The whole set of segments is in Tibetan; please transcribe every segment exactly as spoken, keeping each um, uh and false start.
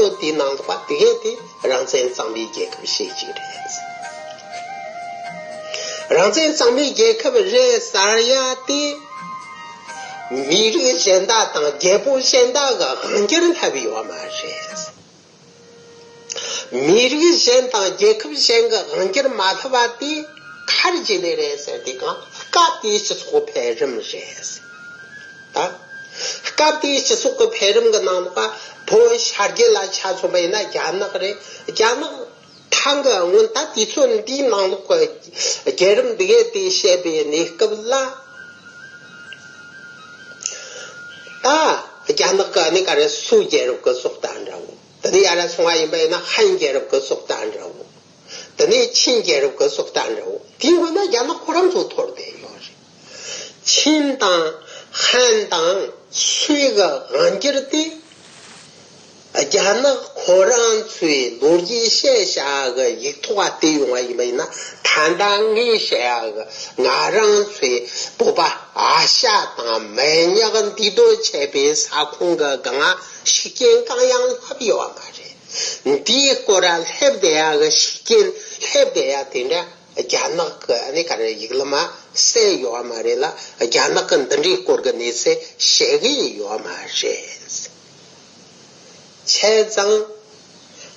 ཚོ་དེའི་ནང་ལོགས་པ་དེ་གས་དེ་རང་བཙན་གཙང་མའི་རྒྱལ་ཁབ་ཞེ་གཅིག་རེད། རང་བཙན་གཙང་མའི་རྒྱལ་ཁབ་རེད་ཟེར་ཡ་དེ། མི་རིགས་གཞན་དག་དང་རྒྱལ་པོ་གཞན་དག་གི་དབང་སྒྱུར་ལྷབ་ཡོད་མ་རེད། མི་རིགས་གཞན་དང་རྒྱལ་ཁབ་གཞན་གྱི་དབང་སྒྱུར་མ་ཐུབ་པ་དེ་ག་རེ་བྱས་ནས་རེད་ཟེར་དུས་གང་སྐབས་དེའི་སྤྱི་ཚོགས་འཕེལ་རིམ་རེད། ད་སྐབས་དེའི་སྤྱི་ཚོགས་ཀྱི་འཕེལ་རིམ་གྱི་ནང་ལོགས་བོད་ཤར་རྒྱུད་ལ་ཆ་མཚོན་པ་ཡིན་ན་རྒྱ་ནག་རེད། རྒྱ་ནག་ཐང་གི་སྔོན་ད་དུས་ཚོད་འདིའི་ནང་ལོགས་ཀྱི་བརྒྱུད་རིམ་འདི་གས་དེ་བཤད་པའི་གནས་སྐབས་ལ། ད་རྒྱ་ནག་གི་ཨ་ནི་ག་རེ་སུའུ་རྒྱལ་རབས་ཀྱི་སྲོག་རྟ་འདྲ་བོ། དེ་ནས་ཡར་སོང་བ་ཡིན་པ་ཡིན་ན་ཧན་རྒྱལ་རབས་ཀྱི་སྲོག་རྟ་འདྲ་བོ། དེ་ནས་ཆིན་རྒྱལ་རབས་ཀྱི་སྲོག་རྟ་འདྲ་བོ། དེའི་སྔོན་ན་རྒྱ་ནག་ཁོ་རང་ཚོ་འཐོར་བསྡད་ཡོད་རེད། ཆིན་དང་ཧན་དང་སུའུ་གི་དབང་སྒྱུར་དེ། རྒྱ་ནག་ཁོ་རང་ཚོའི་ལོ་རྒྱུས་བཤད་བྱ་གི་ཡིག་ཐོག་བལྟས་ཡོང་བ་ཡིན་པ་ཡིན་ན། ད་ལྟ་ངས་བཤད་ཡ་གི་ང་རང་ཚོའི་བོད་པ་ཨ་ཤ་དང་མེ་ཉག་འདི་དོ་བྱས་པའི་ས་ཁོངས་གི་སྒང་ང་ཤུགས་རྐྱེན་གང་ཡང་ལྷབ་ཡོད་མ་རེད། འདིའི་སྐོར་ལ་ལྷབ་བསྡད་ཡ་གི་ཤུགས་རྐྱེན་ལྷབ་བསྡད་ཡ་དེ་འདྲ་རྒྱ་ནག་གི་ཨ་ནི་ག་རེ་ཡིག་ལམ་གསལ་ཡོད་མ་རེད་ལ། རྒྱ་ནག་གི་འདི་འདྲའི་སྐོར་གི་གནས་ཚུལ་བཤད་གི་ཡོད་མ་རེད། བྱས་ཙང་།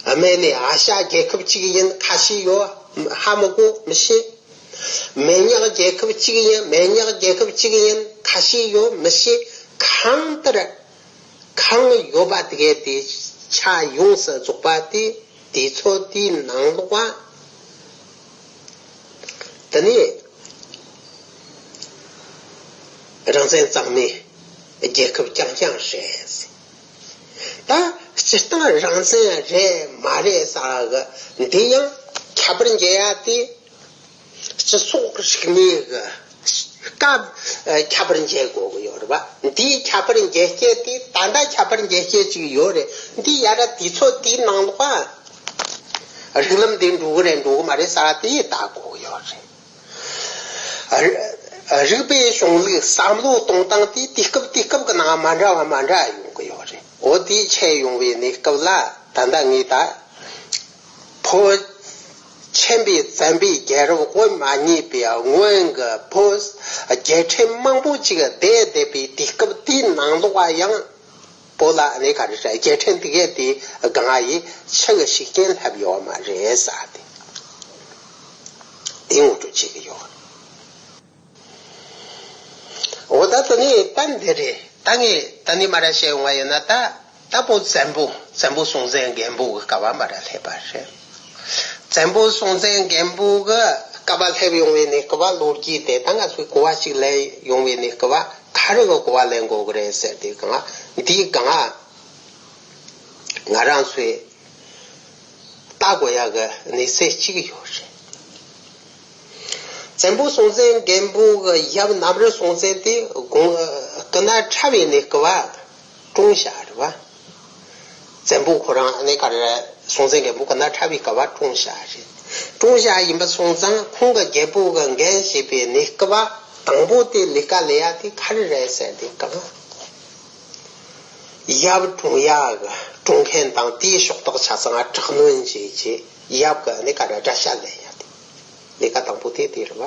སྨད་ནས་ཨ་ཤ་རྒྱལ་ཁབ་གཅིག་ཡིན་ཁ་ཤས་ཡོད། ཧ་མི་གོ་མི་ཤེས། མེ་ཉག་རྒྱལ་ཁབ་གཅིག་ཡིན། མེ་ཉག་རྒྱལ་ཁབ་གཅིག་ཡིན་ཁ་ཤས་ཡོད་མི་ཤེས། གང་ལྟར་གང་ཡོད་པ་དེ་གས་དེ་ཆ་ཡོངས་སུ་རྫོགས་པ་དེ་དུས་ཚོད་དེའི་ནང་ལོགས་པ། དེ་ནས་རང་བཙན་གཙང་མའི་རྒྱལ་ཁབ་རྐྱང་རྐྱང་རེད། ད་སྤྱིར་བཏང་རང་བཙན་རེད་མ་རེད་ཟེར་གི་འདི་ཡང་ཁྱད་པར་འབྱེད་ཡ་དེ་སྤྱི་ཚོགས་རིག་གནས་གི་སྐབས་ཁྱད་པར་འབྱེད་དགོས་གི་ཡོད་རེད་པ། འདིའི་ཁྱད་པར་འབྱེད་སྤྱད་དེ་ད་ལྟ་ཁྱད་པར་འབྱེད་སྤྱད་ཅིག་ཡོད་རེད། འདི་ཡ་ར་དུས་ཚོད་དེའི་ནང་ལོགས་རིགས་ལམ་འདི་འགྲོ་གི་རེད་འགྲོ་གི་མ་རེད་ཟེར་དེ་ལྟ་དགོས་གི་ཡོད་རེད། རིག་པའི་གཞུང་ལུགས་བསམ་བློ་གཏོང་སྟངས་དེ་དུས་སྐབས་དུས་སྐབས་ཀྱི་ནང་མ་འདྲ་བ་མ་འདྲ་ཡོང་གི་ཡོད་རེད། འོ་དེ་ཆད་ཡོང་བའི་གནས་སྐབས་ལ་ད་ལྟ་ངས་ད་བོད་ཆེན་པོའི་བཙན་པོའི་རྒྱལ་རབས་དབུ་མ་བརྙེས་པའི་སྔོན་གྱི་བོད་རྒྱལ་ཕྲན་མང་པོ་ཅིག་བསྡད་བསྡད་པའི་དུས་སྐབས་དེའི་ནང་ལོགས་པ་ཡང་། བོད་ལ་ཨ་ནི་ག་རེ་རེད། རྒྱལ་ཕྲན་དེ་གས་དེ་སྒང་ཡི་ཆུ་གི་ཤུགས་རྐྱེན་ལྷབ་ཡོད་མ་རེད་ཟེར་ཏེ། དེ་ངོ་སྤྲོད་བྱེད་ཀྱི་ཡོད། འོ་ད་དེ་ནས་ད་འདི་རེད། ད་ངས་ད་ནི་མ་ར་བཤད་ཡོང་བ་ཡིན་ན། ད་ད་བོད་བཙན་པོ་བཙན་པོ་སྲོང་བཙན་སྒམ་པོ་གི་སྐབས་མ་ར་སླེབས་པ་རེད། བཙན་པོ་སྲོང་བཙན་སྒམ་པོ་གི་སྐབས་སླེབས་ཡོང་བའི་གནས་སྐབས་ལོ་རྒྱུས་དེ་ད་ང་ཚོས་གོ་བ་ཞིག་ལེན་ཡོང་བའི་གནས་སྐབས། ག་རེ་གི་གོ་བ་ལེན་དགོས་གི་རེད་ཟེར་དུས་གང་འདིའི་སྒང་ང་རང་ཚོས་ལྟ་དགོས་ཡག་གི་གནས་ཚུལ་གཅིག་ཡོད་རེད། བཙན་པོ་སྲོང་བཙན་སྒམ་པོ་གི་ཡབ་གནམ་རི་སྲོང་བཙན་དེ་དགུང་སྐུ་ན་ཕྲ་བའི་གནས་སྐབས་བཀྲོངས་བཞག་རེད་པ། བཙན་པོ་ཁོ་རང་ཨ་ནི་ག་རེ་སྲོང་བཙན་སྒམ་པོ་སྐུ་ན་ཕྲ་བའི་སྐབས་བཀྲོངས་བཞག་རེད། བཀྲོངས་བཞག་ཡིན་པ་སོང་ཙང་ཁོང་གི་རྒྱལ་པོ་གི་འགན་བཞེས་པའི་གནས་སྐབས་དང་པོ་དེ་ལས་ཀ་ལས་ཡ་དེ་ག་རེ་རེད་ཟེར་དུས་གང་། ཡབ་གྲོངས་ཡག་གི་གྲོངས་མཁན་དང་དེའི་ཕྱོགས་གཏོགས་ཆ་ཚང་དྲག་གནོན་བྱས་རྗེས་ཡབ་གི་ཨ་ནི་ག་རེ་དགྲ་ཤ་ལེན་ཡ་དེ་ལས་ཀ་དང་པོ་དེ་དེ་རེད་པ།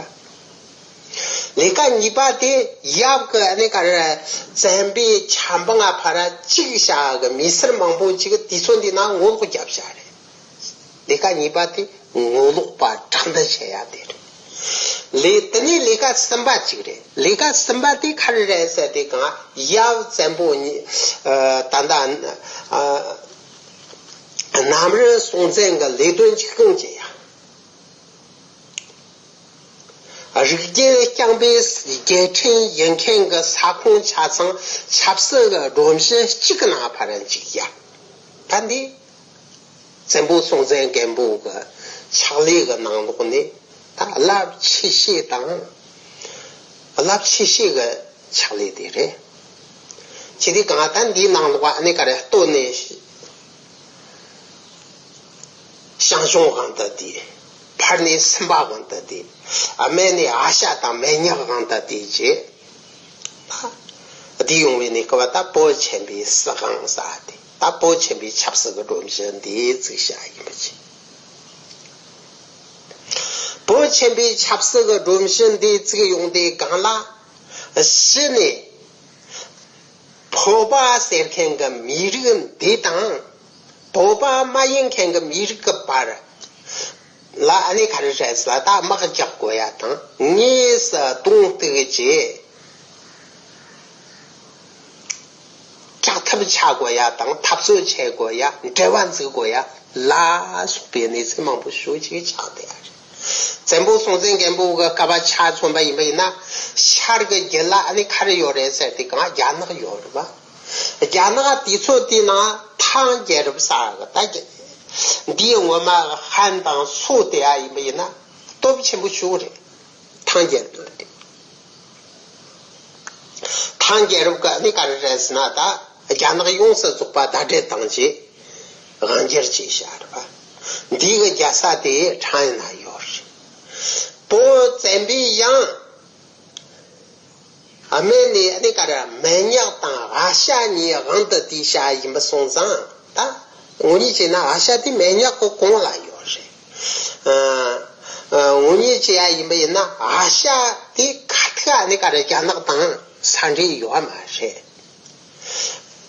ལས་ཀ་གཉིས་པ་དེ་ཡབ་གི་ཨ་ནི་ག་རེ་བཙན་པོའི་ཆབ་འབངས་ཕར་གཅིག་བྱ་གི་མི་སེར་མང་པོ་ཅིག་དུས་ཚོད་འདི་ན་ངོ་ལོག་བརྒྱབ་བཞག་རེད། ལས་ཀ་གཉིས་པ་དེ་ངོ་ལོག་པ་དྲག་འདུལ་བྱེད་ཡ་དེ་རེད། ལས་དེ་ནས་ལས་ཀ་གསུམ་པ་གཅིག་རེད། ལས་ཀ་གསུམ་པ་དེ་ག་རེ་རེད་ཟེར་དུས་གང་ཡབ་བཙན་པོ་ཉི་ཨ་ད་ལྟ་ཨ་གནམ་རི་སྲོང་བཙན་གི་ལས་དོན་གཅིག་སྐོང་བྱེད་ཡ། རིགས་རྒྱུད་རྐྱང་པའི་རྒྱལ་ཕྲན་ཡིན་མཁན་གྱི་ས་ཁོངས་ཆ་ཚང་ཆབ་སྲིད་ཀྱི་སྒྲོམ་གཞི་གཅིག་གི་ནང་ཕར་འཇུག་ཡ། ད་འདི་བཙན་པོ་སྲོང་བཙན་སྒམ་པོ་གི་ཕྱག་ལས་ཀྱི་ནང་ལོགས་ནས་ད་རླབས་ཆེ་ཤོས་དང་། རླབས་ཆེ་ཤོས་ཀྱི་ཕྱག་ལས་དེ་རེད། ཁྱེད་དེ་གང་ལྟར་འདིའི་ནང་ལོགས་ཨ་ནི་ག་རེ་ལྟོ་ནས་ཞང་ཞུང་དབང་དུ་བསྡུས། ཕར་ནས་སུམ་པ་དབང་དུ་བསྡུས། སྨད་ནས་ཨ་ཤ་དང་མེ་ཉག་དབང་དུ་བསྡུས་རྗེས། ད་འདི་ཡོང་བའི་གནས་སྐབས་ད་བོད་ཆེན་པོའི་སྲིད་དབང་ཟེར་ཏེ། ད་བོད་ཆེན་པོའི་ཆབ་སྲིད་ཀྱི་སྒྲོམ་གཞི་འདི་བཙུགས་བཞག་ཡིན་པ་ཅིག་བོད་ཆེན་པོའི་ཆབ་སྲིད་ཀྱི་སྒྲོམ་གཞི་འདི་བཙུགས་ཡོང་དུས་སྒང་ལ། གཞི་ནས་བོད་པ་ཟེར་མཁན་གྱི་མི་རིགས་འདི་དང་། བོད་པ་མ་ཡིན་མཁན་གྱི་མི་རིགས་ཀྱི་བར་ལ་ཨ་ནི་ག་རེ་རེད་ཟེར་ན། ད་དམག་རྒྱག་དགོས་ཡ་དང་། དངོས་སུ་གདོང་གཏུག་བྱས། དྲག་ཐབས་ཆག་དགོས་ཡ་དང་། འཐབ་རྩོད་བྱེད་དགོས་ཡ། འབྲེལ་བ་འཛུགས་དགོས་ཡ་ལ་སོགས་པའི་གནས་ཚུལ་མང་པོ་ཞེ་ཅིག་ཆགས་བསྡད་ཡ་རེད། བཙན་པོ་སྲོང་བཙན་སྒམ་པོ་གི་སྐབས་ཆ་མཚོན་པ་ཡིན་པ་ཡིན་ན། ཤར་གྱི་རྒྱུད་ལ་ཨ་ནི་ག་རེ་ཡོད་རེད་ཟེར་དུས་སྒང་རྒྱ་ནག་ཡོད་རེད་པ། རྒྱ་ནག་དུས་ཚོད་དེའི་ནང་ཐང་རྒྱལ་རབས་ཟེར་གི། ད་འདིའི་སྔོན་མ་ཧན་དང་སུའུ་དེ་ཡ་ཡིན་པ་ཡིན་ན་སྟོབས་ཆེན་པོ་ཞེ་པོ་རེད། ཐང་རྒྱལ་རབས་དེ། ཐང་རྒྱལ་རབས་ཀྱི་ཨ་ནི་ག་རེ་རེད་ཟེར་ན། ད་རྒྱ་ནག་ཡོངས་སུ་རྫོགས་པ་ཟླ་སྒྲིལ་བཏང་རྗེས་དབང་སྒྱུར་བྱས་བཞག་རེད་པ། འདི་གི་རྒྱལ་ས་དེ་ཁྲང་ཨན་ན་ཡོད་རེད། བོད་བཙན་པོའི་ཡང་ཨ་མེ་ནི་ཨ་ནི་ག་རེ། མེ་ཉག་དང་ཝ་ཤ་གཉིས་དབང་དུ་བསྡུས་བཞག་ཡིན་པ་སོང་ཙང་། ད་ངོ་ཉིད་བྱས་ན་ཝ་ཤ་དེ་མེ་ཉག་གི་གོང་ལ་ཡོད་རེད། ཨ། ཨ། ངོ་ཉིད་བྱས་ཡ་ཡིན་པ་ཡིན་ན་ཝ་ཤ་དེ་ཁ་ཐུག་ཨ་ནི་ག་རེ། རྒྱ་ནག་དང་ས་འབྲེལ་ཡོད་མ་རེད།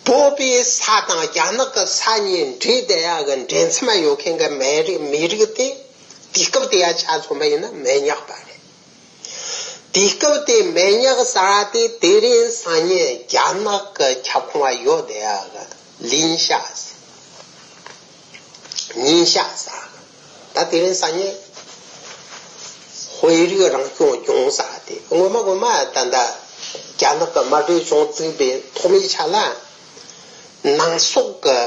བོད་པའི་ས་དང་རྒྱ་ནག་གི་ས་གཉིས་འདྲེས་བསྡད་ཡ་གི་འདྲེས་མཚམས་ཡོད་མཁན་གྱི་མི་རིགས། མི་རིགས་དེ་དུས་སྐབས་དེ་ཡ་ཆ་མཚོན་པ་ཡིན་ན་མེ་ཉག་པ་རེད། དུས་སྐབས་དེ་མེ་ཉག་ཟེར་དེ་དེ་རིང་སང་ཉིན་རྒྱ་ནག་གི་ཁྱབ་ཁོངས་ཡོད་བསྡད་ཡ་གི་ལིན་ཤ་ཟེར། ཉིན་ཤ་ཟེར། ད་དེ་རིང་སང་ཉིན་དཔོན་རིགས་རང་སྐྱོང་ལྗོངས་ཟེར་དེ། ངོ་མ་ངོ་མ་ད་ལྟ་རྒྱ་ནག་གི་དམར་པོའི་གཞུང་བཙུགས་པའི་ཐོག་མའི་ཆ་ལ་ནང་སོག་གི་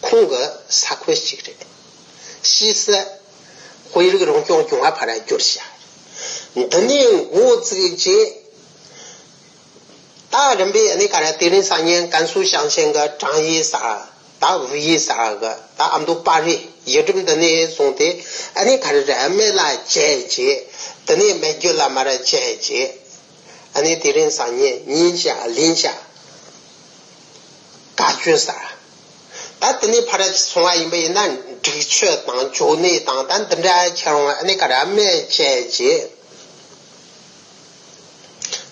ཁོངས་ཀྱི་ས་ཁུལ་ཞིག་རེད། ཕྱིས་སུ་དཔོན་རིགས་རང་སྐྱོང་ལྗོངས་ལ་ཕར་བསྒྱུར་བཞག། འདི་ནས་འགོ་བཙུགས་རྗེས། ད་རིམ་པས་ཨ་ནི་ག་རེ། དེ་རིང་སང་ཉིན་ཀན་སུའུ་ཞིང་ཆེན་གྱི་ཀྲང་ཡི་ཟེར། ད་ཝུའུ་ཡི་ཟེར་གི། ད་ཨ་མདོ་དཔའ་རིས་ཡུལ་གྲུ་འདི་ནས་བཟུང་སྟེ་ཨ་ནི་ག་རེ་རེད། སྨད་ལ་བཅད་རྗེས། དེ་ནས་སྨད་རྒྱུད་ལ་མར་བཅད་རྗེས། ཨ་ནི་དེ་རིང་སང་ཉིན་ཉིན་ཤ་ལིན་ཤ་བཀའ་བརྒྱུད་ཟེར། ད་དེ་ནས་ཕར་སོང་བ་ཡིན་པ་ཡིན་ན་འབྲུག་ཆུ་དང་ཇོ་ནེ་དང་ད་འདི་འདྲ་ཁྱེར་འོང་། ཨ་ནི་ག་རེ། སྨད་བཅད་རྗེས།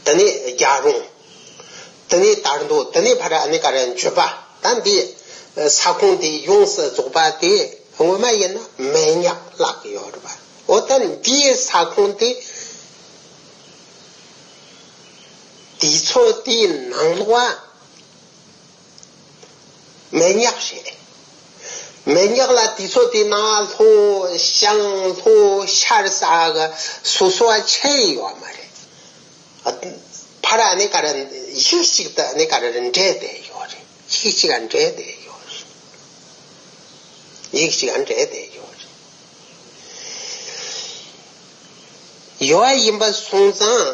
དེ་ནས་རྒྱལ་རོང་། དེ་ནས་དར་མདོ། དེ་ནས་ཕར་ཨ་ནི་ག་རེ། འཇུ་པ། ད་འདི་ས་ཁོངས་དེ་ཡོངས་སུ་རྫོགས་པ་དེ་ངོ་མ་ཡིན་ན་མེ་ཉག་ལབ་ཀྱི་ཡོད་རེད་པ། འོ་ད་འདིའི་ས་ཁོངས་དེ་དུས་ཚོད་དེའི་ནང་ལོགས་མེ་ཉག་རེད། མེ་ཉག་ལ་དུས་ཚོད་དེའི་ནང་ལྷོ་བྱང་ལྷོ་ཤར་ཟེར་གི་སོ་སོ་ཆད་ཡོད་མ་རེད། ཕར་ཨ་ནི་ག་རེ། ཡུག་གཅིག་ཏུ་ཨ་ནི་ག་རེ་འདྲེས་བསྡད་ཡོད་རེད། ཡུག་གཅིག་ག་འདྲེས་བསྡད་ཡོད་རེད། ཡུག་གཅིག་ག་འདྲེས་བསྡད་ཡོད་རེད། ཡོད་ཡིན་པ་སོང་ཙང་།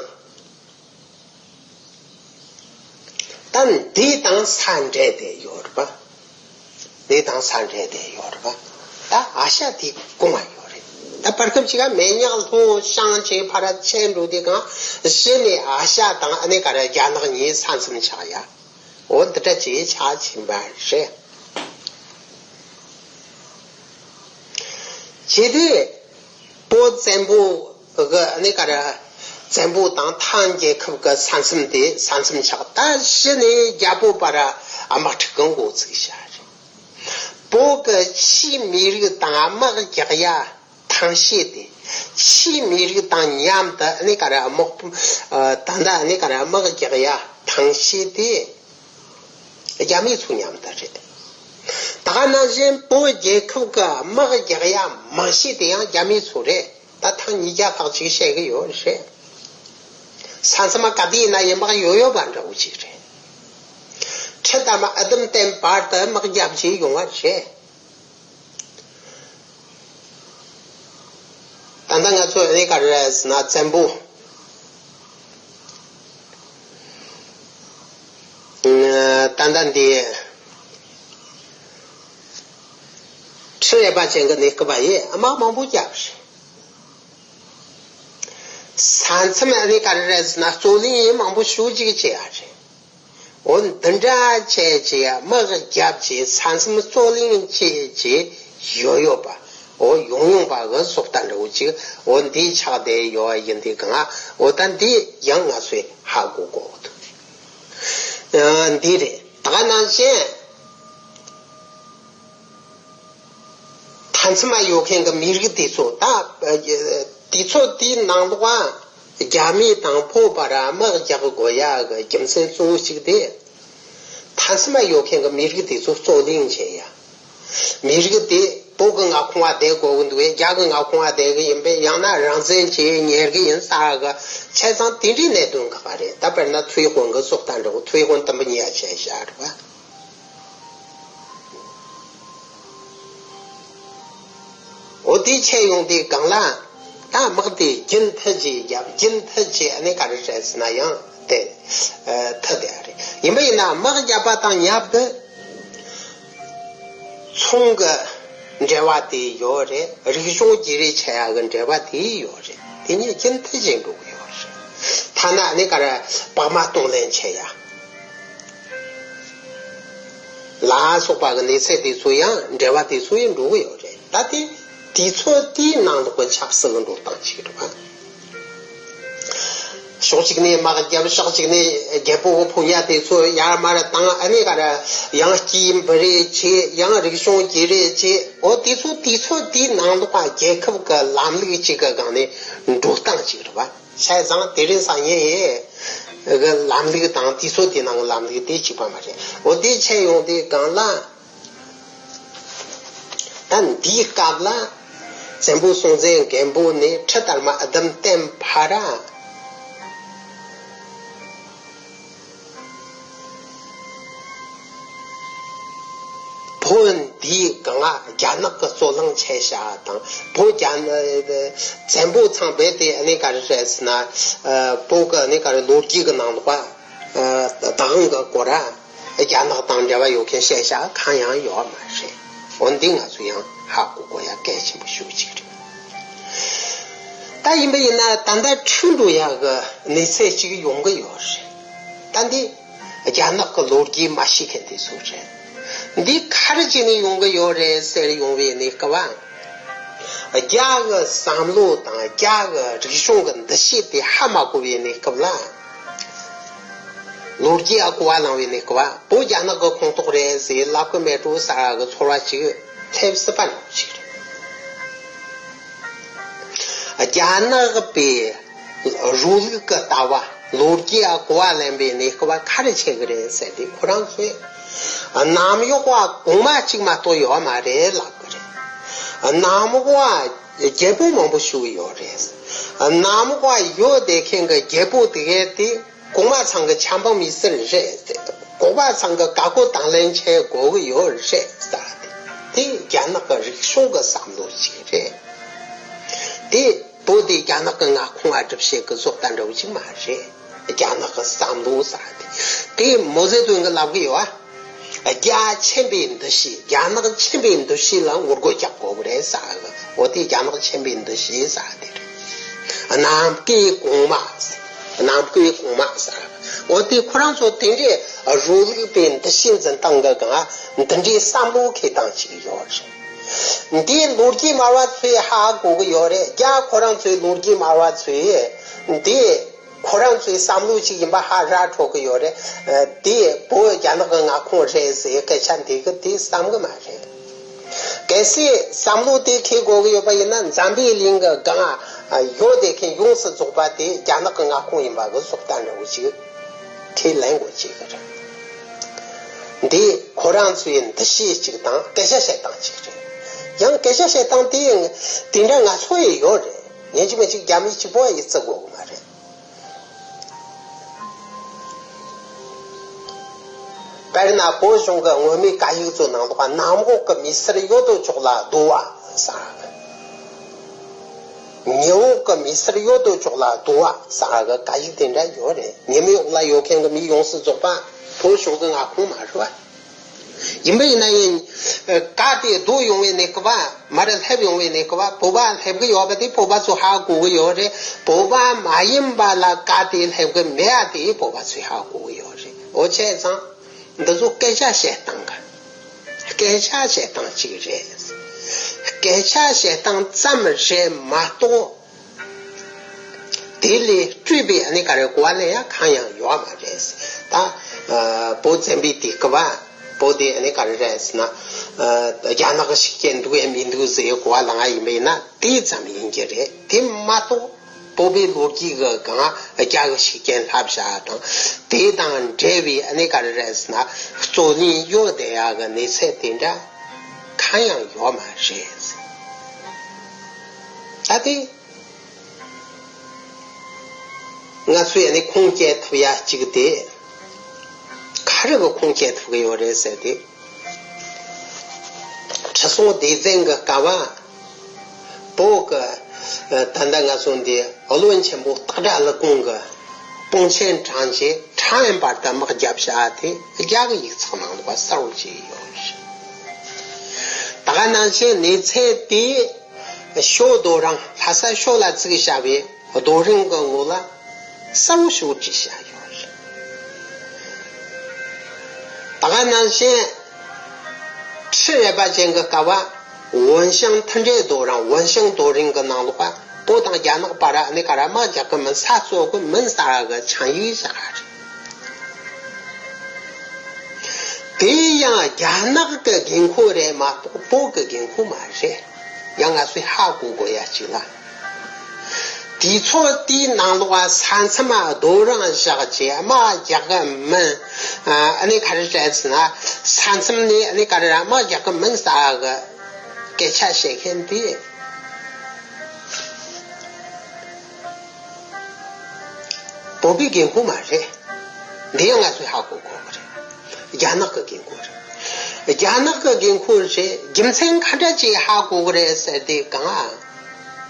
ད་འདི་དང་ས་འབྲེལ་ཏེ་ཡོད་རེད་པ། འདི་དང་ས་འབྲེལ་ཏེ་ཡོད་རེད་པ། ད་ཨ་ཤ་དེ་གོང་མ་ཡོད་རེད། ད་བར་སྐབས་ཅིག་ག་མེ་ཉག་ལྷོ་བྱང་ཅིག་ཕར་ཆད་འགྲོ་དུས་སྒང་གཞི་ནས་ཨ་ཤ་དང་ཨ་ནི་ག་རེ་རྒྱ་ནག་གཉིས་ས་མཚམས་ཆགས་ཡ། འོ་འདི་འདྲ་ཅིག་ཆགས་ཕྱིན་པ་རེད། བྱས་དུས། བོད་བཙན་པོ་གི་ཨ་ནི་ག་རེ། བཙན་པོ་དང་ཐང་རྒྱལ་ཁབ་ཀྱི་ས་མཚམས་དེ་ས་མཚམས་ཆགས། ད་གཞི་ནས་རྒྱལ་པོ་བར་དམག་འཁྲུག་གི་འགོ་ཚུགས་བཞག་རེད། བོད་ཀྱི་ཕྱིའི་མི་རིགས་དང་དམག་རྒྱག་ཡ་ཐང་ཤེད་དེ། ཕྱིའི་མི་རིགས་དང་མཉམ་དུ་ཨ་ནི་ག་རེ་དམག་ཨ། ད་ལྟ་ཨ་ནི་ག་རེ་དམག་རྒྱག་ཡ་ཐང་ཤེད་དེ། རྒྱ་མི་ཚོ་མཉམ་དུ་རེད། ད་ག་ནང་བཞིན་བོད་རྒྱལ་ཁབ་ཀྱི་དམག་རྒྱག་ཡ་མང་ཤོས་དེ་ཡང་རྒྱ་མི་ཚོ་རེད། ད་ཐང་ཉིས་བརྒྱ་ལྷག་ཅིག་བཤད་གི་ཡོད་རེད། ས་མཚམས་ག་དུས་ཡིན་ན་ཡང་དམག་ཡོད་ཡོད་པ་འདྲ་བོ་ཅིག་རེད། ཁྲི་དང་ཨ་དམ་བརྟན་བར་དུ་དམག་རྒྱབ་བྱས་ཡོང་བ་རེད། ད་ལྟ་ང་ཚོ་ཨ་ནི་ག་རེ་ཟེར་ན་བཙན་པོ། ད་ལྟ་འདི་ཁྲི་རལ་པ་ཅན་གྱི་གནས་སྐབས་པ་ཡིས་དམག་མང་པོ་བརྒྱབ་རེད། ས་མཚམས་ཨ་ནི་ག་རེ་རེད་ཟེར་ན་རྩོད་གླེང་མང་པོ་ཞེ་ཅིག་བྱས་ཡ་རེད། འོ་འདི་འདྲ་བྱས་ཀྱི་དམག་རྒྱབ་ཀྱི་ས་མཚམས་རྩོད་གླེང་བྱས་ཀྱི་ཡོད་ཡོད་པ། འོ་ཡོང་ཡོང་པ་གི་སོགས་ལྟ་འདྲ་བོ་ཅིག་འོ་འདི་ཆགས་བསྡད་ཡོད་ཡིན་དུས་གང་འོ་ད་འདི་ཡང་ང་ཚོས་ཧ་གོ་དགོས་འདུག་འདི་རེད། ད་ག་ནང་བཞིན། མཐའ་མཚམས་ཡོད་མཁན་གྱི་མི་རིགས་དེ་ཚོ་ད་དེ་ཚོ་དེའི་ནང་ལོགས་རྒྱ་མི་དང་བོད་བར་དམག་རྒྱག་དགོས་ཡ་གི་རྒྱུ་མཚན་གཙོ་བོ་གཅིག་དེ། མཐའ་མཚམས་ཡོད་མཁན་གྱི་མི་རིགས་དེ་ཚོ་རྩོད་གླེང་བྱེད་ཡ། མི་རིགས་དེ་བོད་ཀྱི་མངའ་ཁོངས་ལ་བསྡད་དགོས་ཀྱི་འདུག་བས། རྒྱ་གི་མངའ་ཁོངས་ལ་བསྡད་ཀྱི་ཡིན་པས། ཡང་ན་རང་བཙན་བྱེད་ཉེར་གི་ཡིན་ས་གི་བྱས་ཙང་དེ་འདྲའི་གནད་དོན་ཁག་རེད། ད་དཔེར་ན་ཐུའུ་ཧོན་གྱི་སོགས་ལྟ་འདྲ་བོ། ཐུའུ་ཧོན་དུམ་བུ་གཉིས་ཡ་བྱས་བཞག་རེད་བ། འོ་དེ་ཆད་ཡོང་དུས་གང་ལ་ད་དམག་དེ་རྒྱུན་མཐུད་ཅིག་རྒྱབ། རྒྱུན་མཐུད་ཅིག་ཨ་ནི་ག་རེ་རེད་ཟེར་ན་ཡང་དེ་མཐུད་དེ་ཨ་རེད། ཡིན་པ་ཡིན་ན་དམག་རྒྱབ་པ་དང་མཉམ་དུ་ཚོང་གི་འབྲེལ་བ་དེ་ཡོད་རེད། རིག་གཞུང་བརྗེ་རེས་བྱེད་ཡ་གི་འབྲེལ་བ་དེ་ཡོད་རེད། དེ་གཉིས་རྒྱུན་མཐུད་ཅིག་འགྲོ་གི་ཡོད་རེད། ཐ་ན་ཨ་ནི་ག་རེ་བག་མ་གཏོང་ལེན་བྱེད་ཡ། ལ་སོགས་པ་གི་གནས་ཚད་དེ་ཚོ་ཡང་འབྲེལ་བ་དེ་ཚོ་ཡང་འགྲོ་གི་ཡོད་རེད། ད་དེ་དུས་ཚོད་དེའི་ནང་ལོགས་ཀྱི་ཆབ་སྲིད་ཀྱི་འགྲོ་སྟངས་ཅིག་རེད་པ། ཕྱོགས་གཅིག་ནས་དམག་རྒྱབ། ཕྱོགས་གཅིག་ནས་རྒྱལ་པོ་གི་ཕོ་ཉ་དེ་ཚོ་ཡར་མར་བཏང་། ཨ་ནི་ག་རེ་ཡང་སྐྱེས་འབུལ་རེས་བྱེད། ཡང་རིག་གཞུང་བརྗེ་རེས་བྱེད། འོ་དེ་ཚོ་དུས་ཚོད་དེའི་ནང་ལོགས་པ་རྒྱལ་ཁབ་ཀྱི་ལམ་ལུགས་གཅིག་གི་སྒང་ནས་འགྲོ་སྟངས་ཅིག་རེད་པ། བྱས་ཙང་དེ་རིང་སང་ཉིན་ཡི་གི་ལམ་ལུགས་དང་དུས་ཚོད་དེ་ནང་གི་ལམ་ལུགས་དེ་གཅིག་པ་མ་རེད། འོ་དེ་ཆད་ཡོང་དུས་གང་ལ། ད་འདིའི་སྐབས་ལ་བཙན་པོ་སྲོང་བཙན་སྒམ་པོ་ནས་ཁྲི་དར་མ་ཨ་དམ་བརྟན་བར། བོད་འདིའི་སྒང་རྒྱ་ནག་གི་རྩོད་གླེང་བྱས་བཞག་དང་། བོད་རྒྱ་ནག་བཙན་པོ་ཚང་རྦད་དེ་ཨ་ནི་ག་རེ་རེད་ཟེར་ན། བོད་ཀྱི་ཨ་ནི་ག་རེ་ལོ་རྒྱུས་ཀྱི་ནང་ལོགས་པ། བདག་དབང་གི་སྐོར་རྒྱ་ནག་དང་འབྲེལ་བ་ཡོད་མཁན་བཤད་བཞག་གང་ཡང་ཡོད་མ་རེད། འོ་འདི་ང་ཚོ་ཡང་ཧ་གོ་དགོས་ཡ་གལ་ཆེན་པོ་ཤོས་ཅིག་རེད། ད་ཡིན་པ་ཡིན་ན་ད་ལྟ་འཁྲུག་འགྲོ་ཡ་གི་གནས་ཚད་ཅིག་ཡོང་གི་ཡོད་རེད། ད་འདི་རྒྱ་ནག་གི་ལོ་རྒྱུས་མ་ཤེས་མཁན་དེ་ཚོ་རེད། འདི་ག་རེ་བྱས་ནས་ཡོང་གི་ཡོད་རེད་ཟེར་ཡོང་བའི་གནས་སྐབས། རྒྱ་གི་བསམ་བློ་དང་རྒྱ་གི་རིག་གཞུང་གི་འདུ་ཤེས་དེ་ཧ་མ་གོ་བའི་གནས་སྐབས་ལ། ལོ་རྒྱུས་ཨ་གོ་བ་བླངས་པའི་གནས་སྐབས། བོད་རྒྱ་ནག་གི་ཁོངས་གཏོགས་རེད་ཟེར་ལབ་གི་མེད་འགྲོ་ས་གི་ཚོར་བ་ཅིག་སླེབས་སྲིད་པ་ནང་ཅིག་རེད། རྒྱ་ནག་པའི་རུ་ལུགས་ཀྱི་ལྟ་བ། ལོ་རྒྱུས་ཨ་གོ་བ་ལེན་པའི་གནས་སྐབས་ག་རེ་བྱེད་གི་རེད་ཟེར་དུས། ཁོ་རང་ཚོས་གནམ་འོག་པ་གོང་མ་གཅིག་མ་གཏོགས་ཡོད་མ་རེད་ལབ་གི་རེད། གནམ་འོག་པ་རྒྱལ་པོ་མང་པོ་བཞུགས་ཡོད་རེད། གནམ་འོག་པ་ཡོད་བསྡད་མཁན་གྱི་རྒྱལ་པོ་དེ་གས་དེ་གོང་མ་ཚང་གི་ཆབ་འབངས་མི་སེར་རེད། གོང་མ་ཚང་གི་བཀའ་བཀོད་དང་ལེན་བྱེད་དགོས་ཀྱི་ཡོད་རེད་ཟེར། དེ་རྒྱ་ནག་གི་རིག་གཞུང་གི་བསམ་བློ་ཞིག་རེད། དེ་བོད་དེ་རྒྱ་ནག་གི་མངའ་ཁོངས་ལ་སྒྲུབ་བྱེད་ཀྱི་བཟོ་ལྟ་འདྲ་བོ་ཞིག་མ་རེད། རྒྱ་ནག་གི་བསམ་བློ་ཟེར་དེ། དེ་མའོ་ཙེ་ཏུང་གིས་ལབ་གི་ཡོད་ཨ། རྒྱ་ཆེན་པོའི་འདུ་ཤེས། རྒྱ་ནག་ཆེན་པོའི་འདུ་ཤེས་ལ་ངོ་རྒོལ་རྒྱག་དགོས་ཀྱི་རེད་ཟེར་གི། འོ་དེ་རྒྱ་ནག་ཆེན་པོའི་འདུ་ཤེས་ཟེར་དེ་རེད། ནམ་མཁའི་གོང་མ། ནམ་མཁའི་གོང་མ་ཟེར་གི། འོ་དེ་ཁོ་རང་ཚོ་དེ་འདྲའི་རུ་ལུགས་པའི་འདུ་ཤེས་འཛིན་སྟངས་ཀྱི་སྒང་འདི་འདྲའི་བསམ་བློ་འཁྱེར་སྟངས་ཅིག་ཡོད་རེད། འདིའི་ལོ་རྒྱུས་སྨྲ་བ་ཚོས་ཧ་གོ་གི་ཡོད་རེད། རྒྱ་ཁོ་རང་ཚོའི་ལོ་རྒྱུས་སྨྲ་བ་ཚོས་འདི། ཁོ་རང་ཚོའི་བསམ་བློ་ཅིག་ཡིན་པ་ཧ་ར་འཕྲོད་ཀྱི་ཡོད་རེད། ཨ། དེ་བོད་རྒྱ་ནག་གི་མངའ་ཁོངས་རེད་ཟེར་སྐད་ཆ་འདི་གི་དེ་བསམ་གི་མ་རེད། གལ་སྲིད་བསམ་བློ་དེ་འཁྱེར་དགོས་ཀྱི་ཡོད་པ་ཡིན་ན། འཛམ་བུའི་གླིང་གི་སྒང་ཡོད་བསྡད་མཁན་ཡོངས་སུ་རྫོགས་པ་དེ་རྒྱ་ནག་གི་མངའ་ཁོངས་ཡིན་པ་གི་བཟོ་ལྟ་འདྲ་བོ་ཅིག་ཁས་ལེན་དགོས་ཀྱི་རེད། འདི་ཁོ་རང་ཚོའི་འདུ་ཤེས་ཅིག་དང་སྐད་ཆ་བཤད་སྟངས་ཅིག་རེད། ཡང་སྐད་ཆ་བཤད་སྟངས་དེ་དེ་འདྲ་ང་ཚོ་ཡི་ཡོད་རེད། ཡིན་གཅིག་མིན་གཅིག་རྒྱ་མི་གཅིག་པོ་ཡི་བརྩི་དགོས་ཀྱི་མ་རེད། དཔེར་ན་བོད་གཞུང་གི་སྔོན་མའི་བཀའ་ཡིག་ཚོའི་ནང་ལོགས་ནམ་འོག་གི་མི་སེར་ཡོད་དོ་ཅོག་ལ་བསྡུ་བ་ཟེར། ཉི་འོག་གི་མི་སེར་ཡོད་དོ་ཅོག་ལ་བསྡུ་བ་ཟེར་གི་བཀའ་ཡིག་དེ་འདྲ་ཡོད་རེད། ཉི་མའི་འོག་ལ་ཡོད་མཁན་གྱི་མི་ཡོངས་སུ་རྫོགས་པ་བོད་གཞུང་གི་མངའ་ཁོངས་མ་རེད་བ། ཡིན་པ་ཡིན་ན་ཡང་། བཀའ་དེ་བསྡུ་ཡོང་བའི་གནས་སྐབས། མར་སླེབས་ཡོང་བའི་གནས་སྐབས། བོད་པ་སླེབས་ཀྱི་ཡོད་པ་དེ་བོད་པ་ཚོས་ཧ་གོ་གི་ཡོད་རེད། བོད་པ་མ་ཡིན་པ་ལ་བཀའ་དེ་སླེབས་ཀྱི་མེད་པ་དེ་བོད་པ་ཚོས་ཧ་གོ་གི་ཡོད་རེད། འོ་བྱས་ཙང་འདི་ཚོ་སྐད་ཆ་བཤད་སྟངས་གི། སྐད་ཆ་བཤད་སྟངས་གཅིག་རེད། སྐད་ཆ་བཤད་སྟངས་ཙམ་རེད་མ་གཏོགས། དེ་ལས་སྤྲོས་པའི་ཨ་ནི་ག་རེ་གོ་བ་ལེན་ཡ་གང་ཡང་ཡོད་མ་རེད། ད་ཨ་བོད་བཙན་པོའི་དུས་སྐབས་བ་བོད་དེ་ཨ་ནི་ག་རེ་རེད་ཟེར་ན། ཨ་རྒྱ་ནག་གི་ཤུགས་རྐྱེན་འདུག་ཡ་མི་འདུག་ཟེར་གོ་བ་ལེན་ཡ་ཡིན་པ་ཡིན་ན་དེ་ཙམ་ཡིན་གྱི་རེད། དེ་མ་གཏོགས་བོད་པའི་ལོ་རྒྱུས་ཀྱི་སྒང་རྒྱ་གི་ཤུགས་རྐྱེན་ལྷབ་བཞག་དང་དེ་དང་འབྲེལ་བའི་ཨ་ནི་ག་རེ་རེད་ཟེར་ན་རྩོད་གླེང་ཡོད་བསྡད་ཡ་གི་གནས་ཚད་དེ་འདྲ་གང་ཡང་ཡོད་མ་རེད། ད་དེ། ང་ཚོས་ནི་ཁུངས་སྐྱེལ་ཐུབ་ཡ་གཅིག་དེ། ག་རེ་གི་ཁུངས་སྐྱེལ་ཐུབ་ཀྱི་ཡོད་རེད་ཟེར་ཏེ། ཁྲི་སྲོང་ལྡེ་བཙན་གྱི་སྐབས་བ། བོད་ཀྱི་ད་ལྟ་ང་ཚོ་འདི་བློན་ཆེན་པོ་སྟག་སྒྲ་ཀླུ་ཁོང་གི་དཔུང་ཆེན་དྲངས་རྗེས་ཁྲ་ཡན་བར་དུ་དམག་བརྒྱབ་བཞག་དེ་རྒྱ་གི་ཡིག་ཚགས་ནང་ལ་གསལ་བོ་བྱས་ཡོད་རེད། ད་ག་ནང་བཞིན་གནས་ཚད་དེ། ཞོ་རྡོ་རིང་ལྷ་ས་ཞོ་ལ་བཙུགས་བཞག་པའི་རྡོ་རིང་གི་ངོ་ལ་གསལ་བོ་ཞིག་བྲིས་བཞག་ཡོད་རེད། ད་ག་ནང་བཞིན་ཁྲི་རལ་པ་ཅན་གྱི་སྐབས་བ་ཝུན་ཤང་མཐུན་འབྲེལ་རྡོ་རིང་ཝུན་ཤང་རྡོ་རིང་གི་ནང་ལོགས་བོད་དང་རྒྱ་ནག་བར་ཨ་ནི་ག་ར་དམག་རྒྱག་གི་མིན་ས་རྩོད་གི་མིན་ཟེར་གི་ཆིངས་ཡིག་བཞག་རེད། དེ་ཡང་རྒྱ་ནག་གི་དགོས་མཁོ་རེད་མ་གཏོགས་བོད་ཀྱི་དགོས་མཁོ་མ་རེད། ཡང་ང་ཚོས་ཧ་གོ་དགོས་ཡ་གཅིག་ལ། དུས་ཚོད་དེའི་ནང་ལོགས་ས་མཚམས་རྡོ་རིང་བཞག་རྗེས་དམག་རྒྱག་གི་མིན། ཨ་ནི་ག་རེ་རེད་ཟེར་ན་ས་མཚམས་ནས་ཨ་ནི་ག་རེ་ར་དམག་རྒྱག་གི་མིན་ཟེར་གི་སྐད་ཆ་བཤད་མཁན་དེ། བོད་པའི་དགོས་མཁོ་མ་རེད། འདི་ཡང་ང་ཚོས་ཧ་གོ་དགོས་ཀྱི་རེད། རྒྱ་ནག་གི་དགོས་མཁོ་རེད། རྒྱ་ནག་གི་དགོས་མཁོ་རེད། རྒྱུ་མཚན་ག་འདྲ་ཅིག་ཧ་གོ་གི་རེད་ཟེར་དུས་གང་།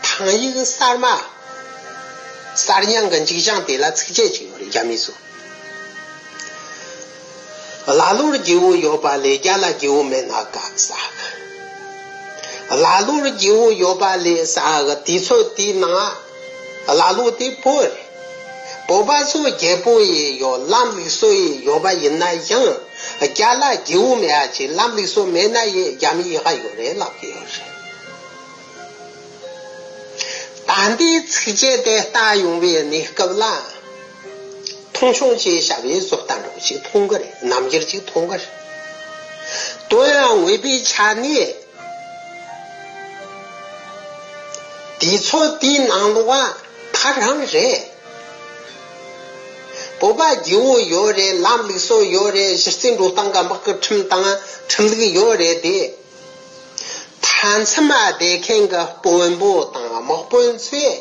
ཐང་ཡིག་གསར་མ། གསར་རྙིང་གི་མཇུག་བྱང་དེ་ལ་ཚིགས་བཅད་ཅིག་ཡོད་རེད་རྒྱ་མིས་བཟོས། ཀླ་ཀློར་རྒྱལ་པོ་ཡོད་པ་ལས་རྒྱ་ལ་རྒྱལ་པོ་མེད་ན་དགའ་ཟེར། ཀླ་ཀློར་རྒྱལ་པོ་ཡོད་པ་ལས་ཟེར་གི་དུས་ཚོད་དེའི་ནང་ཀླ་ཀློ་དེ་བོད་རེད། བོད་པ་ཚོ་རྒྱལ་པོ་ཡི་ཡོད་ལམ་ལུགས་སྲོལ་ཡི་ཡོད་པ་ཡིན་ན་ཡང་རྒྱ་ལ་རྒྱལ་པོ་མེད་ཡ་ཅིག་ལམ་ལུགས་སྲོལ་མེད་ན་ཡི་རྒྱ་མི་ཡི་ཧ་ཡོད་རེད་ལབ་གི་ཡོད་རེད། ད་ལྟའི་ཚིགས་བཅད་དེ་ལྟ་ཡོང་བའི་གནས་སྐབས་ལ། མཐོང་ཆུང་བྱས་བཞག་པའི་བཟོ་ལྟ་འདྲ་བོ་ཞིག་མཐོང་གི་རེད། རྣམ་འགྱུར་ཅིག་མཐོང་གི་རེད། དོན་ཡང་དངོས་པོའི་ཆ་ནས་དུས་ཚོད་དེའི་ནང་ལོགས་ད་རང་རེད། བོད་པ་རྒྱལ་པོ་ཡོད་རེད། ལམ་ལུགས་སྲོལ་ཡོད་རེད། གཞི་རྩའི་འགྲོ་སྟངས་ཀྱི་དམག་གི་ཁྲིམས་དང་ཁྲིམས་ལུགས་ཡོད་རེད་དེ། མཐའ་མཚམས་བསྡད་མཁན་གྱི་དཔོན་པོ་དང་དམག་དཔོན་ཚོས་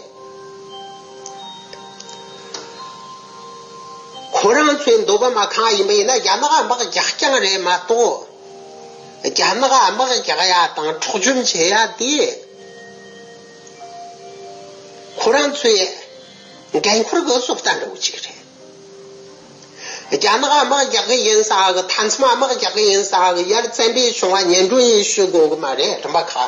ཁོ་རང་ཚོའི་འདོད་པ་མ་ཁེངས་ཡིན་པ་ཡིན་ན་རྒྱ་ནག་དམག་རྒྱག་རྐྱང་རེད་མ་གཏོགས། རྒྱ་ནག་དམག་རྒྱག་ཡ་དང་འཕྲོག་བཅོམ་བྱེད་ཡ་དེ་ཁོ་རང་ཚོའི་འགན་ཁུར་གྱི་བཟོ་ལྟ་འདྲ་བོ་ཅིག་རེད། རྒྱ་ནག་དམག་རྒྱག་གི་ཡིན་ཟེར་གི། མཐའ་མཚམས་དམག་རྒྱག་གི་ཡིན་ཟེར་གི། ཡར་བཙན་པོའི་བྱུང་བ་ཉེ་འགྲོ་ཡིན་ཞུ་དགོས་གི་མ་རེད། རིམ་པ་ཁག་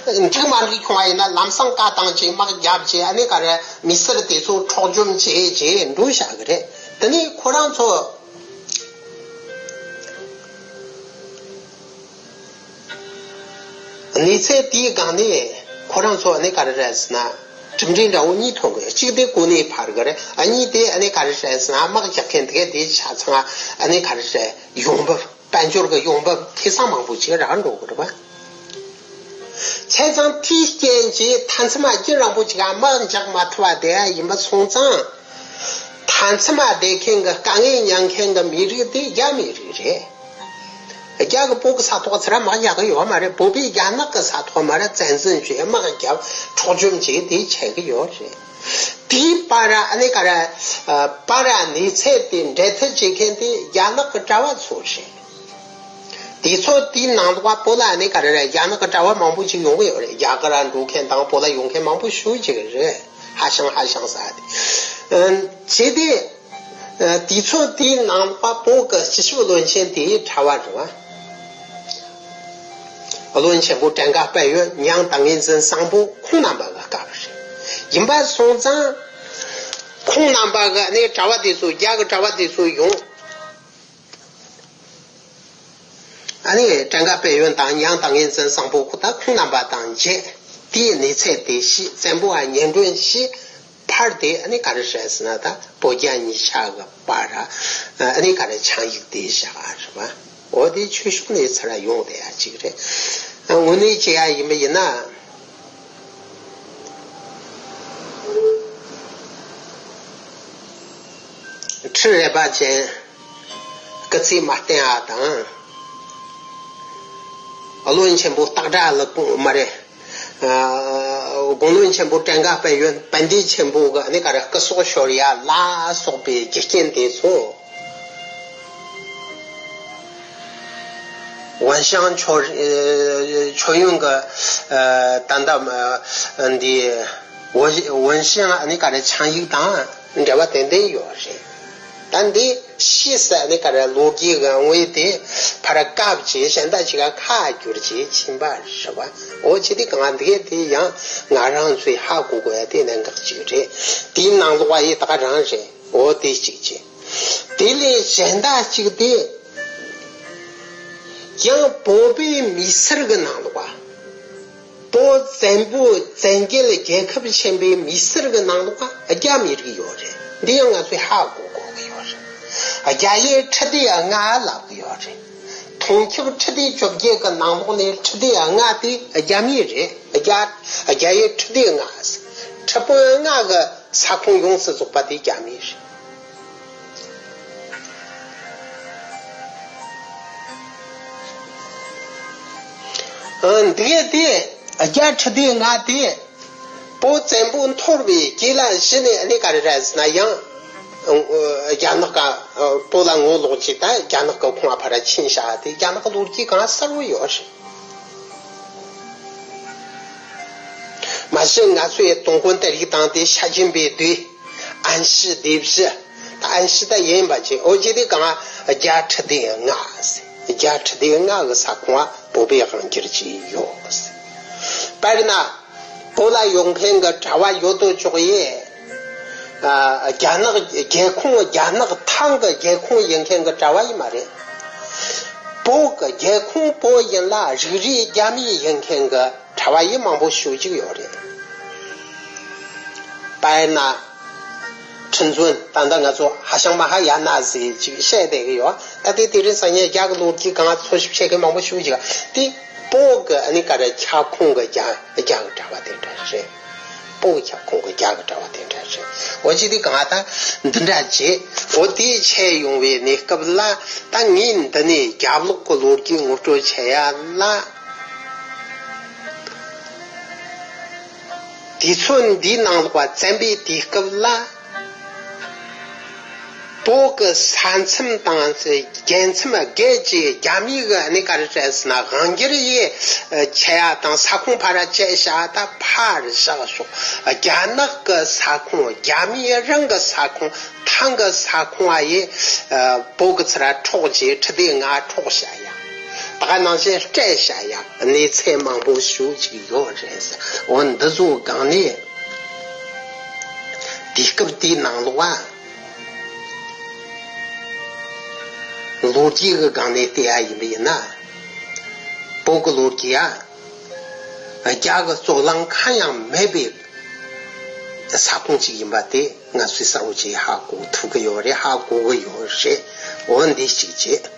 འགྲིག་མ་འགྲིག་བྱུང་བ་ཡིན་ན་ལམ་སང་བཀའ་བཏང་བྱས་དམག་རྒྱབ་བྱས་ཨ་ནི་ག་རེ་མི་སེར་དེ་ཚོ་འཕྲོག་བཅོམ་བྱས་བྱས་འགྲོ་བཞག་གི་རེད། དེ་ནས་ཁོ་རང་ཚོ། གནས་ཚད་དེའི་སྒང་ནས་ཁོ་རང་ཚོ་ཨ་ནི་ག་རེ་རེད་ཟེར་ན་གྲུབ་འབྲས་འདྲ་བོ་གཉིས་ཐོན་གི། གཅིག་དེ་གོ་གནས་འཕར་གི་རེད། ཨ་གཉིས་དེ་ཨ་ནི་ག་རེ་རེད་ཟེར་ན་དམག་རྒྱག་མཁན་དེ་ག་དེ་ཆ་ཚང་ཨ་ནི་ག་རེ་རེད། ཡོང་འབབ་དཔལ་འབྱོར་གི་ཡོང་འབབ་ཁེ་བཟང་མང་པོ་ཅིག་རག་འགྲོ་གི་རེད་པ། བྱས་ཙང་དེའི་རྐྱེན་གྱིས་མཐའ་མཚམས་རྒྱུན་རིང་པོ་ཅིག་དམག་འཇགས་མ་ཐུབ་པ་དེ་ཡིན་པ་སོང་ཙང་། མཐའ་མཚམས་བསྡད་མཁན་གྱི་དཀའ་ངལ་མྱངས་མཁན་གྱི་མི་རིགས་དེ་རྒྱ་མི་རིགས་རེད། རྒྱ་གི་བོད་གི་ས་ཐོག་ཚུར་དམག་རྒྱག་གི་ཡོད་མ་རེད། བོད་པས་རྒྱ་ནག་གི་ས་ཐོག་མར་བཙན་འཛུལ་བྱས་དམག་རྒྱབ་འཕྲོག་བཅོམ་བྱས་དེ་བྱེད་གི་ཡོད་རེད། དེའི་བར་ཨ་ནི་ག་ར་བར་གནས་ཚད་དེ་འབྲེལ་མཐུད་བྱེད་མཁན་དེ་རྒྱ་ནག་གི་གྲྭ་བ་ཚོ་རེད། དུས་ཚོད་དེའི་ནང་ལོགས་བོད་ལ་ཨ་ནི་ག་རེ་རེད། རྒྱ་ནག་གི་གྲྭ་བ་མང་པོ་ཅིག་ཡོང་གི་ཡོད་རེད། རྒྱ་གར་འགྲོ་མཁན་དང་བོད་ལ་ཡོང་མཁན་མང་པོ་ཞེ་ཅིག་རེད། ཧ་ཤང་ཧ་ཤང་ཟེར་དེ། ཨ་བྱས་ཏེ། ཨ་དུས་ཚོད་དེའི་ནང་ལོགས་བོད་ཀྱི་སྤྱི་ཁྱབ་བློན་ཆེན་དེའི་གྲྭ་བ་རེད་བ། བློན་ཆེན་པོ་བྲན་ག་དཔལ་ཡོན་མྱང་ཏིང་ངེ་འཛིན་བཟང་པོ་ཁོང་རྣམ་པ་གི་སྐབས་རེད། ཡིན་པ་སོང་ཙང་། ཁོང་རྣམ་པ་གི་ཨ་ནི་གྲྭ་བ་དེ་ཚོ་རྒྱ་གི་གྲྭ་བ་དེ་ཚོ་ཡོང་། ཨ་ནི་བྲན་ག་དཔལ་ཡོན་དང་ཡང་ད་ངན་འཛིན་བཟང་པོ་ཁོ་ད་ཁོང་རྣམ་པ་དང་མཇལ། དེའི་གནས་ཚད་དེ་ཤེས། བཙན་པོ་ཨ་ཉེ་འགྲོན་ཤེས། ཕར་དེ་ཨ་ནི་ག་རེ་བྱས་ཟེར་ན་ད་བོད་རྒྱ་གཉིས་ཆ་གི་བར་ཨ་ནི་ག་རེ་ཆིངས་ཡིག་དེ་བཞག་རེད་བ། འོ་དེ་ཆོས་ཕྱོགས་ནས་ཚུར་ཡོང་བསྡད་ཡ་ཅིག་རེད། དངོས་གནས་བྱེད་ཡ་ཡིན་པ་ཡིན་ན། ཁྲི་རལ་པ་ཅན་སྐུ་ཚེ་མ་བརྟན་ཡ་དང་། བློན་ཆེན་པོ་སྟག་སྒྲ་ལ་དགོངས་མ་རེད། ཨ། དགུང་བློན་ཆེན་པོ་བྲན་ག་དཔལ་ཡོན་པཎྜི་ཏ་ཆེན་པོ་གི་ཨ་ནི་ག་རེ་སྐུ་སྲོག་ཤོར་ཡ་ལ་སོགས་པའི་རྒྱུ་རྐྱེན་དེ་ཚོ། ཝན་ཤང་མཆོད་ཨ་མཆོད་ཡོན་གི་ཨ་ད་ལྟ་ཨ་འདི་ཝན་ཝན་ཤང་ཨ་ནི་ག་རེ་ཆིངས་ཡིག་དང་འབྲེལ་བ་ཏན་ཏན་ཡོད་རེད། ད་འདི་ཕྱིས་སུ་ཨ་ནི་ག་རེ་ལོ་རྒྱུས་ཀྱི་དངོས་དེ་ཕར་བཀབ་ཅིག་གཞན་དག་ཅིག་ག་ཁ་བསྒྱུར་ཅིག་ཕྱིན་པ་རེད་བ། འོ་ཅི་སྟེ་གང་འདི་དེ་ཡང་ང་རང་ཚོས་ཧ་གོ་དགོས་ཡ་དེ་གནད་འགག་ཅིག་རེད། དེའི་ནང་ལོགས་པ་ཡི་ད་ག་རང་རེད། འོ་དེ་གཅིག་བྱས། དེ་ལས་གཞན་དག་གཅིག་དེ། ཡང་བོད་པའི་མི་སེར་གྱི་ནང་ལོགས་པ། བོད་བཙན་པོ་བཙན་རྒྱལ་རྒྱལ་ཁབ་ཆེན་པོའི་མི་སེར་གྱི་ནང་ལོགས་པ་རྒྱ་མི་རིགས་ཡོད་རེད། འདི་ཡང་ང་ཚོས་ཧ་གོ་དགོས་ཀྱི་ཡོད་རེད། རྒྱ་ཡི་ཁྲི་སྡེ་ལྔ་ལབ་ཀྱི་ཡོད་རེད། དུང་ཕྱུར་ཁྲི་སྡེ་བཅོ་བརྒྱད་ཀྱི་ནང་ལོགས་ནས་ཁྲི་སྡེ་ལྔ་དེ་རྒྱ་མི་རེད། རྒྱ་རྒྱ་ཡི་ཁྲི་སྡེ་ལྔ། ཁྲི་དཔོན་ལྔ་གི་ས་ཁོངས་ཡོངས་སུ་རྫོགས་པ་དེ་རྒྱ་མི་རེད། ཨ། འདི་གས་དེ་རྒྱ་ཁྲི་སྡེ་ལྔ་དེ་བོད་བཙན་པོ་འཐོར་བའི་རྗེས་ལ་གཞི་ནས་ཨ་ནི་ག་རེ་རེད་ཟེར་ན་ཡང་། རྒྱ་ནག་ག་བོད་ལ་ངོ་ལོག་ཅིག་ད་རྒྱ་ནག་གི་ཁོངས་ཕར་ཕྱིན་བཞག་དེ་རྒྱ་ནག་གི་ལོ་རྒྱུས་གང་གསལ་བོ་ཡོད་རེད། མ་གཞི་ང་ཚོའི་དུས་འཁོར་དེ་རིགས་དང་དེ་ཤ་ཆེན་པོའི་དུས། ཨན་ཤི་སྡེ་བཞི། ད་ཨན་ཤི་ད་ཡིན་པ་ཅིག་འོ་ཅི་དེ་གང་རྒྱ་ཁྲི་སྡེ་ལྔ་ཟེར། རྒྱ་ཁྲི་སྡེ་ལྔ་གི་ས་ཁོངས་བོད་པའི་དབང་སྒྱུར་གྱི་ཡོད་ཟེར། དཔེར་ན། བོད་ལ་ཡོང་མཁན་གྱི་གྲྭ་བ་ཡོད་དོ་ཅོག་ཡིན། ཨ། རྒྱ་ནག་རྒྱལ་ཁོངས་རྒྱ་ནག་ཐང་གི་རྒྱལ་ཁོངས་ཡིན་མཁན་གྱི་གྲྭ་བ་ཡིན་མ་རེད། བོད་ཀྱི་རྒྱལ་ཁོངས་བོད་ཡིན་ལ་རིགས་རུས་རྒྱ་མི་ཡིན་མཁན་གྱི་གྲྭ་བ་ཡིན་མང་པོ་ཞེ་གཅིག་ཡོད་རེད། དཔེར་ན། ཁྲི་འཛོམས་ད་ལྟ་ང་ཚོ་ཧ་ཤང་མ་ཧ་ཡ་ན་ཟེར་ཅིག་བཤད་བསྡད་ཀྱི་ཡོད། ད་དེ་དེ་རིང་སང་ཉིན་རྒྱ་གི་ལོ་རྒྱུས་གང་འཚོལ་ཞིབ་བྱེད་མཁན་མང་པོ་ཞེ་གཅིག་དེ་བོད་ཀྱི་ཨ་ནི་ག་རེ་ཁྱབ་ཁོངས་ཀྱི་རྒྱ་རྒྱ་གི་གྲྭ་བ་དེ་འདྲ་རེད། བོད་ཀྱི་ཁྱབ་ཁོངས་ཀྱི་རྒྱ་གི་གྲྭ་བ་དེ་འདྲ་རེད། འོ་ཅི་དེ་གང་ད་འདི་འདྲ་བྱས། འོ་དེ་བྱས་ཡོང་བའི་གནས་སྐབས་ལ་ད་ངས་འདི་ནས་རྒྱབ་ལོགས་ཀྱི་ལོ་རྒྱུས་ངོ་སྤྲོད་བྱེད་ཡ་ལ། དུས་ཚོད་འདིའི་ནང་ལོགས་པ་བཙན་པོའི་དུས་སྐབས་ལ། བོད་ཀྱི་ས་མཚམས་དང་རྒྱལ་མཚམས་བརྒལ་གྱི་རྒྱ་མིའི་གི་ཨ་ནི་ག་རེ་རེད་ཟེར་ན་དབང་སྒྱུར་ཡི་ཆེ་ཡ་དང་ས་ཁོངས་ཕར་བཅད་བཞག་ད་ཕར་བཞག་ཤོག་རྒྱ་ནག་གི་ས་ཁོངས་རྒྱ་མིའི་རང་གི་ས་ཁོངས་ཐང་གི་ས་ཁོངས་ཨ་ཡི་བོད་ཀྱི་ཚུར་འཕྲོག་རྒྱུ་ཁྲི་སྡེ་ལྔ་འཕྲོག་བྱ་ཡ། ད་ག་ནང་བཞིན་སྤྲད་བྱ་ཡ་གནས་ཚད་མང་པོ་ཞེ་གཅིག་ཡོད་རེད་ཟེར། འོ་འདི་ཚོ་སྒང་ནས་དུས་སྐབས་དེའི་ནང་ལོགས་པ་ལོ་རྒྱུས་ཀྱི་སྒང་ནས་བལྟས་ཡ་ཡིན་པ་ཡིན་ན། བོད་ཀྱི་ལོ་རྒྱུས་ཡ་རྒྱ་གི་རྩོད་གླེང་གང་ཡང་མེད་པའི་ས་ཁོངས་ཅིག་ཡིན་པ་དེ་ང་ཚོས་གསལ་བོ་ཅིག་ཧ་གོ་ཐུབ་ཀྱི་ཡོད་རེད། ཧ་གོ་གི་ཡོད་རེད། འོ་འདི་གཅིག་བྱས།